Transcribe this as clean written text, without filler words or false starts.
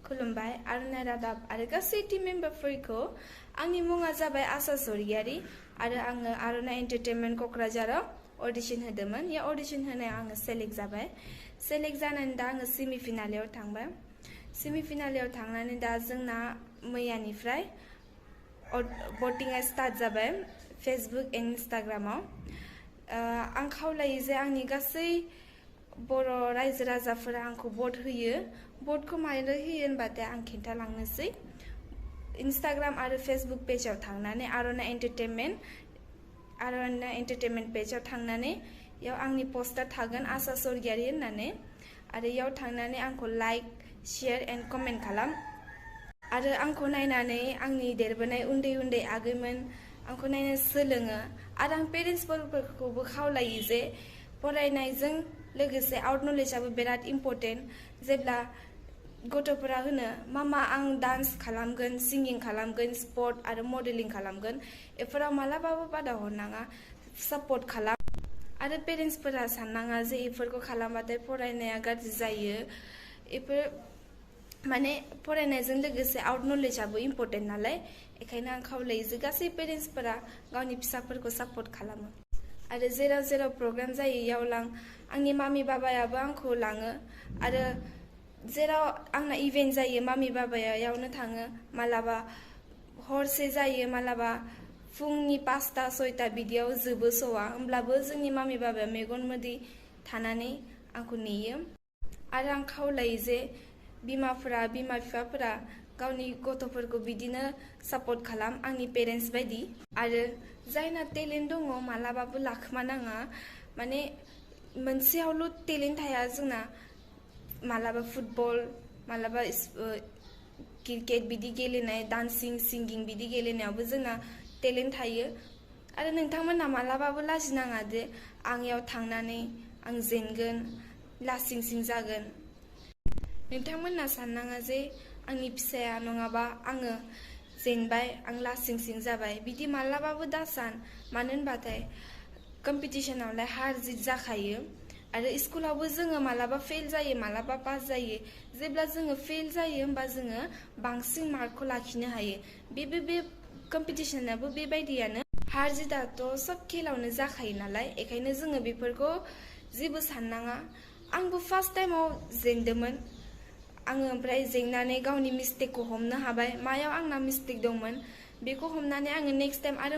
खुलुमबाय आर'नाइ रादाब आरो गासै टीम मेम्बारफोरखौ आंनि मुङा जाबाय आशा स्वर्गियारी आरो आङो आर'नाइ एन्टारटेनमेन्ट क'क्राझाराव अडिशन होदोंमोन। या अडिशन होनायाव आङो सेलेक्ट जाबाय। सेलेक्ट जानानै दा आङो सेमि फाइनालाव थांबाय। सेमि फाइनालाव थांनानै दा जोंना मैयानिफ्राय भटिंआ स्टार्ट जाबाय फेसबुक एन्ड इन्स्टाग्रामाव। आं खावलायो जे आंनि गासै बर' रायजो राजाफोरा आंखौ भट होयो। भटखौ मारै होयो होनबाथाय आं खिन्थालांनोसै। इन्स्टाग्राम आरो फेसबुक पेजाव थांनानै आर'नाइ एन्टारटेनमेन्ट पेजाव थांनानै याव आंनि पस्टार थागोन आशा स्वर्गियारी होननानै आरो याव थांनानै आंखौ लाइक शेयार एन्ड कमेन्ट खालाम आरो आंखौ नायनानै आंनि देरबोनाय उन्दै उन्दै आगैमोन आंखौ नायनो सोलोङो आरो आं पेरेन्टसफोरखौबो खावलायो जे फरायनायजों लोगोसे आउट नलेजआबो बिराद इम्परटेन्ट। जेब्ला गथ'फोरा होनो मामा आं डान्स खालामगोन, सिंगिं खालामगोन, स्पर्ट आरो मडेलिं खालामगोन, बेफोराव मालाबाबो बादा हरनाङा, सापर्ट खालाम। आरो पेरेन्टसफोरा साननाङा जे बेफोरखौ खालामबाथाय फरायनाया गाज्रि जायो। बेफोर माने फरायनायजों लोगोसे आउट नलेजआबो इम्परटेन्ट नालाय, बेखायनो आं खावलायो जे गासै पेरेन्टसफोरा गावनि फिसाफोरखौ सापर्ट खालामो। आरो जेराव जेराव प्रग्राम जायो याव आंनि मामि बाबायाबो आंखौ लाङो आरो जेराव आंना इभेन्ट जायो मामि बाबाया यावनो थाङो। मालाबा हरसे जायो, मालाबा फुंनि 5टा-6टा बिदियाव जोबो श'आ, होमब्लाबो जोंनि मामि बाबाया मेगन मोदै थानानै आंखौ नेयो। आरो आं खावलायो जे बिमा बिफाफोरा गावनि गथ'फोरखौ बिदिनो सापर्ट खालाम आंनि पेरेन्टस बायदि। आरो जायना टेलेन्ट दङ मालाबाबो लाखोमानाङा। माने मोनसेयावल' टेलेन्ट थाया जोंना, मालाबा फुटबल, मालाबा क्रिकेट बिदि गेलेनाय, डान्सिं सिंगिं बिदि गेलेनायावबो जोंना टेलेन्ट थायो। आरो नोंथांमोना मालाबाबो लाजिनाङा जे आं याव थांनानै आं जेनगोन, लासिं सिं जागोन। नोंथांमोना साननाङा जे आंनि फिसाया नङाबा आङो जेनबाय, आं लासिं सिं जाबाय, बिदि मालाबाबो दासान। मानो होनबाथाय कम्पिटिसनावलाय हार जित जाखायो। आरो स्कुलावबो जोङो मालाबा फेल जायो, मालाबा पास जायो। जेब्ला जोङो फेल जायो होमबा जोङो बांसिन मार्कखौ लाखिनो हायो। बे कम्पिटिसनाबो बेबायदियानो। हार जितआथ' सब खेलावनो जाखायो नालाय, बेखायनो जोङो बेफोरखौ जेबो साननाङा। आंबो फार्स्ट टाइमाव जेनदोंमोन। आङो ओमफ्राय जेननानै गावनि मिस्टेकखौ हमनो हाबाय, मायाव आंना मिस्टेक दंमोन बेखौ हमनानै आङो नेक्स्ट टाइम आरो